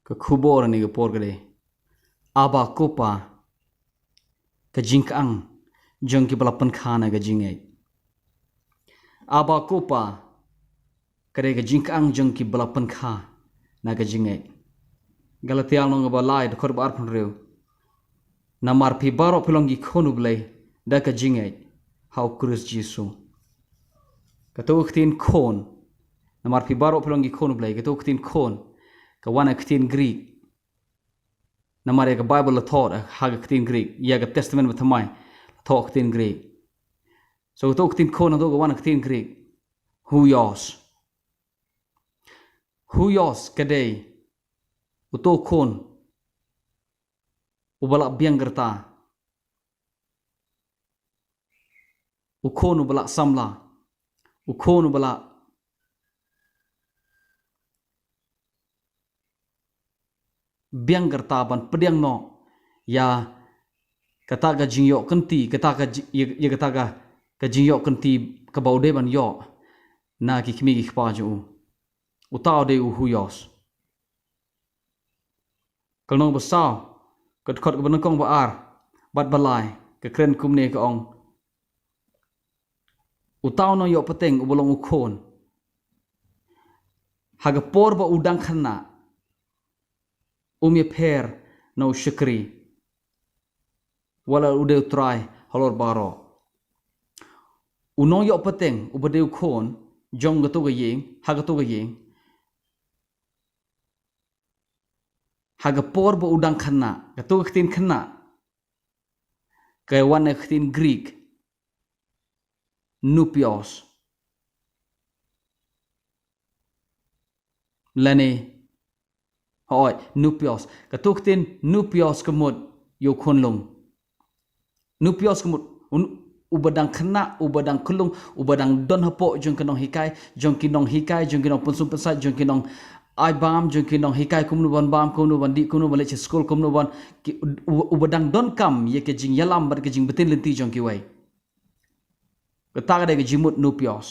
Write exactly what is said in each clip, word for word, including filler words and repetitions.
Ka khubor kane ka por ka dei, Abba Ko Pa, ka jingkyang jong ki ba la pynkha na ka jingngeit. Abba Ko Pa, ka dei ka jingkyang jong ki ba la pynkha na ka jingngeit. Galatia lynnong ba lai, dkhot ba arphew hynriew. Namar phi baroh phi long ki khun U Blei da ka jingngeit ha U Khrist Jisu. Kato ka ktien khun, namar phi baroh phi long ki khun U Blei, kato ka ktien khun ka wan na ka ktien Greek. Namar ïa ka Baibl la thoh ha ka ktien Greek, ïa ka Testament Bathymmai la thoh ha ka ktien Greek. So kato ka ktien khun, kato ka wan na ka ktien Greek, huios. Huios ka dei uto u khun uba la biang ka rta, u khun uba la samla, u khun uba la biang ka rta ban pdiang noh ïa kata ka jingïoh kynti, kata ka ji-, ïa, ïa kata ka, ka jingïoh kynti kaba u dei ban ïoh na ki kmie ki kpa jong u. Uta u dei u huios. Ka lynnong ba saw, ka dkhot kaba nyngkong, ba ar bad ba lai, ka kren kumne, ka ong: Uta u nongïoh pateng uba long u khun, ha ka por ba u dang khynnah, um ïapher na u shakri, wat la u dei u trai halor baroh. U nongïoh pateng uba dei u khun jong kato ka ïing, ha kato ka ïing, ha ka por ba u dang khynnah, kato ka ktien khynnah ka wan na ka ktien Greek, nupios. Lane, hooid, nupios. Kato ka ktien nupios ka mut ïa u khunlung. Nupios ka mut un, uba dang khynnah, uba dang khunlung, uba dang don hapoh jong ki nonghikai, jong ki nonghikai, jong ki nongpynsum pynsait, jong ki nongai bam, jong ki nonghikai kumno ban bam, kumno ban dih, kumno ban leit sha skul, kumno ban ki, u-, uba dang donkam ïa ka jingïalam bad ka jingbtin lynti jong kiwei. Kata ka dei ka jingmut nupios.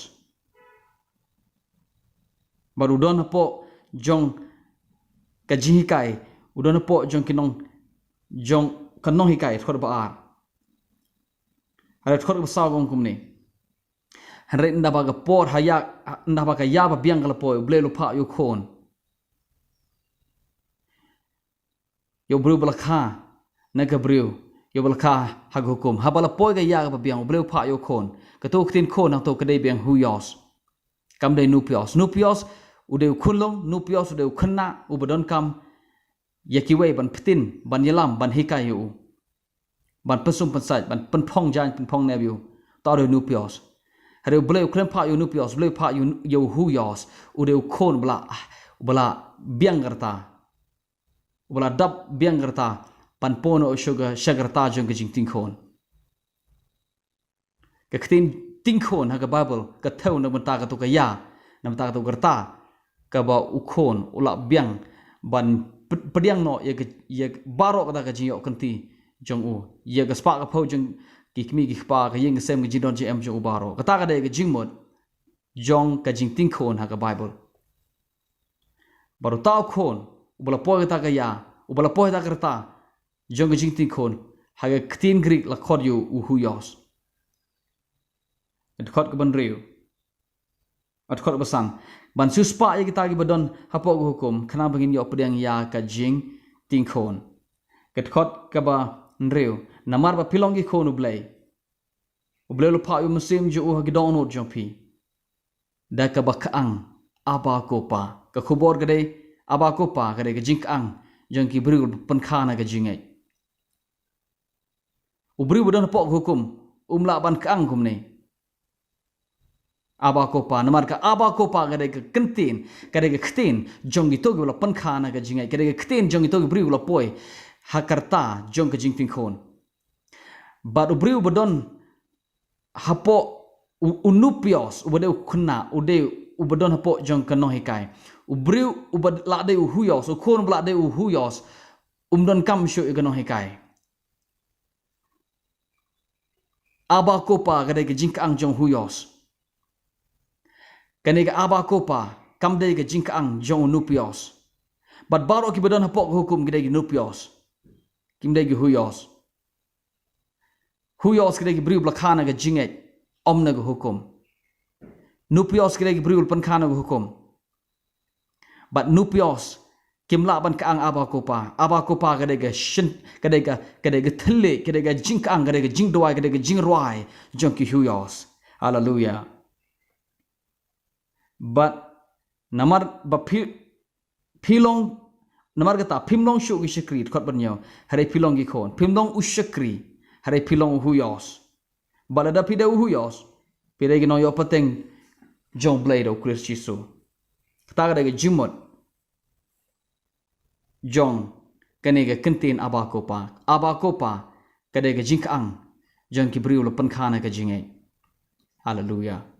Bad u don hapoh jong ka jinghikai, u don hapoh jong ki nong, jong ka nonghikai, dkhot ba ar. Hynrei dkhot ba saw ka ong kumne: Hynrei ynda ba ka por ha ïa, ynda ba ka ïa ba biang ka la poi, U Blei u la phah ïa u khun. Ïa u briew ba la kha na ka briew, ïa u ba la kha ha ka hukum. Haba la poi ka ïa kaba biang, U Blei u phah ïa u khun. Kato ka ktien khun hangto ka dei biang huios. Kam dei nupios. Nupios u dei u khunlung, nupios u dei u khynnah uba donkam ïa kiwei ban btin, ban ïalam, ban hikai ïa u, ban pynsum pynsait, ban pynphong jaiñ, pynphong nep ïa u. Uta u dei nupios. Hynrei U Blei u khlem phah ïa u nupios, U Blei u phah ïa u, ïa u huios. U dei u khun uba la, uba la biang ka rta, uba la dap biang ka rta, ban poi noh sha ka, sha ka rta jong ka jingtingkhun. Ka ktien tingkhun ha ka Baibl ka thew na ka bynta kato ka ïa, na ka bynta kato ka rta kaba u khun u la biang ban p-, pdiang noh ïa ka, ïa baroh kata ka jingïoh kynti jong u, ïa ka spah ka phew jong ki kmie ki kpa, ka ïing ka sem, ka jingdon jingem jong u baroh. Kata ka dei ka jingmut jong ka jingtingkhun ha ka Baibl. Bad uta u khun uba la poi kata ka ïa, uba la poi kata ka rta jong ka jingtingkhun, ha ka ktien Greek la khot ïa u huios. Dkhot kaba hynriew, dkhot kaba san: Ban siewspah ïa kita kiba don hapoh ka hukum, khnang ba ngin ïoh pdiang ïa ka jingtingkhun. Dkhot kaba hynriew: Namar ba phi long ki khun U Blei, U Blei u la phah ïa u Mynsiem jong u ha ki dohnud jong phi, da kaba kyang, Abba Ko Pa. Ka khubor ka dei, Abba Ko Pa ka dei ka jingkyang jong ki briew ba pynkha na ka jingngeit. U briew ba don hapoh ka hukum um lah ban kyang kumne, Abba Ko Pa. Namar ka Abba Ko Pa ka dei ka kyntien, ka dei ka ktien jong kito kiba la pynkha na ka jingngeit, ka dei ka ktien jong kito ki briew kiba la poi ha ka rta jong ka jingtingkhun. Bad u briew ba don hapoh u, u nupios, uba dei u khynnah, u dei uba don hapoh jong ka nonghikai. U briew uba lah dei u huios, u khun uba lah dei u huios, um donkam shuh ïa ka nonghikai. Abba Ko Pa ka dei ka jingkyang jong u huios. Kane ka Abba Ko Pa kam dei ka jingkyang jong u nupios. Bad baroh kiba don hapoh ka hukum ki dei ki nupios. Kim dei ki huios. Huios ki dei ki briew ba la kha na ka jingngeit, ym na ka hukum. Nupios ki dei ki briew ba la pynkha na ka hukum. Bad nupios kim lah ban kyang Aba Ko Pa. Aba Ko Pa ka dei ka shin, ka dei ka, ka dei ka thylliej, ka dei ka jingkyang, ka dei ka jingduwai, ka dei ka jingrwai jong ki huios. Haleluia. Bad namar ba phi, phi long, namar kata phim long shuh ki shakri, dkhot ba hynñiew, hynrei phi long ki khun. Phim long u shakri, hynrei phi long u huios. Bad lada phi dei u huios, phi dei ki nongïoh pateng jong U Blei da U Khrist Jisu. Kata ka dei ka jingmut jong kane ka kyntien Aba Ko Pa. Aba Ko Pa ka dei ka jingkyang jong ki briew la pynkha na ka jingngeit. Haleluia.